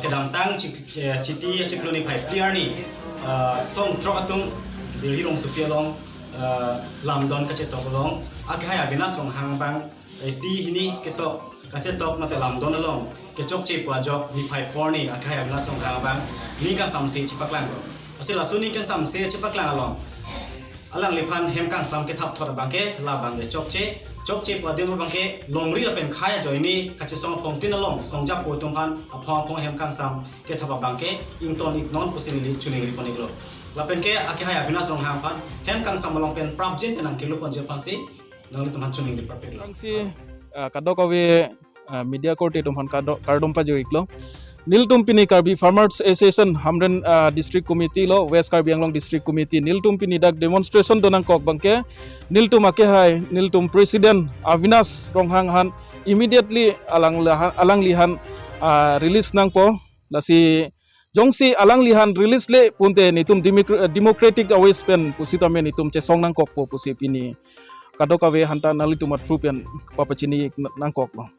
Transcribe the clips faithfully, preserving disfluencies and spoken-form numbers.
Kedamtang chik-, eh, Chiti achiklo niphai phli arni, ah, song throk atum Delhi rongsopi along, ah, lamdon kachetok along akehai Avinash Ronghang abang, eh, isi hini ketok kachetok mate lamdon along kechokche pu ajok niphai phli arni akehai Avinash Ronghang abang ning kangsamse chepaklang lo. Lasi laso ning kangsamse chepaklang along alangliphan hem kangsam kethap thot abangke labangke chokche, chokche pu adim abangke longri lapen khei ajoine kachesong aphongtin along songjapo atum aphan aphong aphong hem kangsam kethap abangke ington iknon pusi neli choningri pon iklo. Lapenke akehai Avinash Ronghang aphan hem kangsam along pen prapjin pen nangkelo ponji aphansi nanglitum aphan choningri parpiklo. Tangsi, ah, kadokave, ah, media korte atum aphan kado-, kardom pajir iklo. Nelitum pini Karbi Farmers Association Hamren, ah, District Committee lo, West Karbi Anglong District Committee. Nelitum pini dak demonstration do nangkok abangke, nelitum akehai, nelitum President Avinash Ronghang aphan immediately alang laha-, alangliphan, ah, release nangpo. Lasi jongsi alangliphan release le pulote nelitum democr-, democratic aways pen pusitame nelitum chesong nangkokpo pusi pini kadokave aphanta nanglitum athru pen papachini nangkoklo.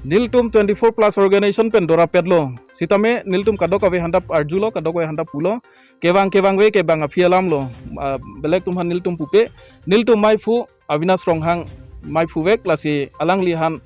Nelitum twenty-four plus organization pen dorapetlo. Sitame nelitum kadokave aphanta arjulo, kadokave aphanta pulo. Kevang kevangve kevang aphi alamlo. Ah, belek atum aphan nelitum pupe. Nelitum maiphu Avinash Ronghang maiphuvek, lasi alangliphan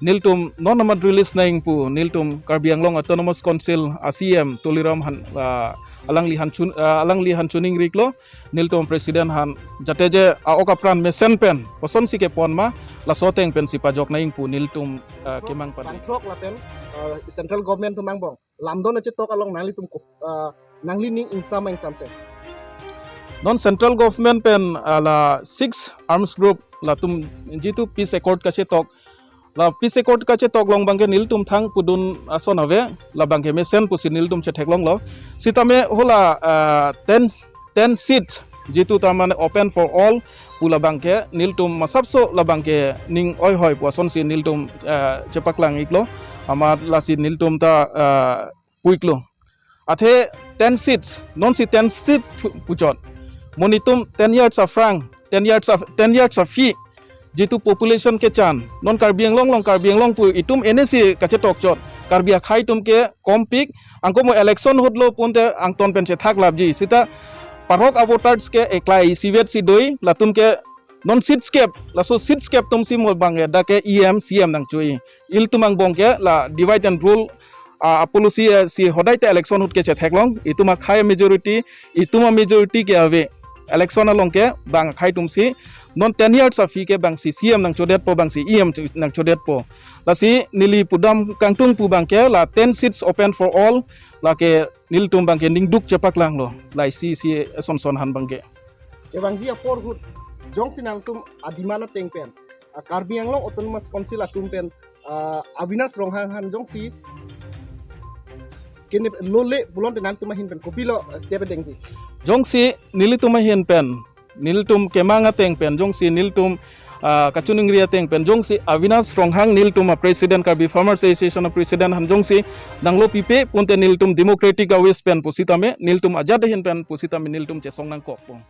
nelitum non amat release nangji pu nelitum Karbi Anglong Autonomous Council a-C E M Tuliram aphan, ah, alangliphan chon-, ah, alangliphan choningri iklo. Nelitum President aphan jate je a-ok apran mesen pen kosonsi kepon ma, laso ateng pensi pajok nangji pu nelitum, ah, kemang pade. Bangthrok lapen, ah, central government atum angbong lamdon achetok along nanglitum ko-, ah, nanglining ingsam ingsamse. Non central government pen, ah, la six arms group latum jitu peace accord kachetok, la peace accord kachetok along abangke nelitum thang pudun ason ave, labangke mesen pusi nelitum chetheklonglo. Sitame hala, ah, ten, ten seats jitu ta mane open for all pu labangke nelitum masapso labangke ning oihoi pu asonsi nelitum, ah, chepaklang iklo. Amat lasi nelitum ta, ah, pu iklo. Athe ten seats, nonsi ten seat pu-, puchot. Mo nelitum ten yards aphrang, ten yards of, ten yards aphi jitu population kechan. Non Karbi Anglong along, Karbi Anglong pu itum N A C kachetok chot. Karbi akhei atum ke kompik, anke mo election ahut lo pulote angton pen chethak lapji. Sita parok avoters ke eklai isivet si doi, latum ke non seats kep, laso seats kep atumsi mo abangke dak ke E M, C M nangcho-i. Ilitum angbong ke la divide and rule, ah, policy, eh, si hodai ta election ahut ke chetheklong. Itum akhei majority, itum a-majority ke ave. Election along ke bang akhei atumsi non ten yards aphi ke bangsi C M nangchodetpo, bangsi E M nangchodetpo. Lasi neli pudam kangtung pu abangke la ten seats open for all, lake nelitum abangke ningduk chepaklanglo. Laisi si eson son aphan abangke. Kevangji apor ahut jongsi nangtum a-demand ateng pen, ah, Karbi Anglong Autonomous Council atum pen, ah, Avinash Ronghang aphan jongsi kene lole pulote nangtum ahin pen kopilo, eh, step dengji. Jongsi nelitum ahin pen, nelitum kemang ateng pen, jongsi nelitum, ah, kachiningri ateng pen, jongsi Avinash Ronghang nelitum a-president, Karbi Farmers Association a-president aphan jongsi nanglo pipe pulote nelitum democratic aways pen pusitame, nelitum ajat ahin pen pusitame nelitum chesong nangkokpo.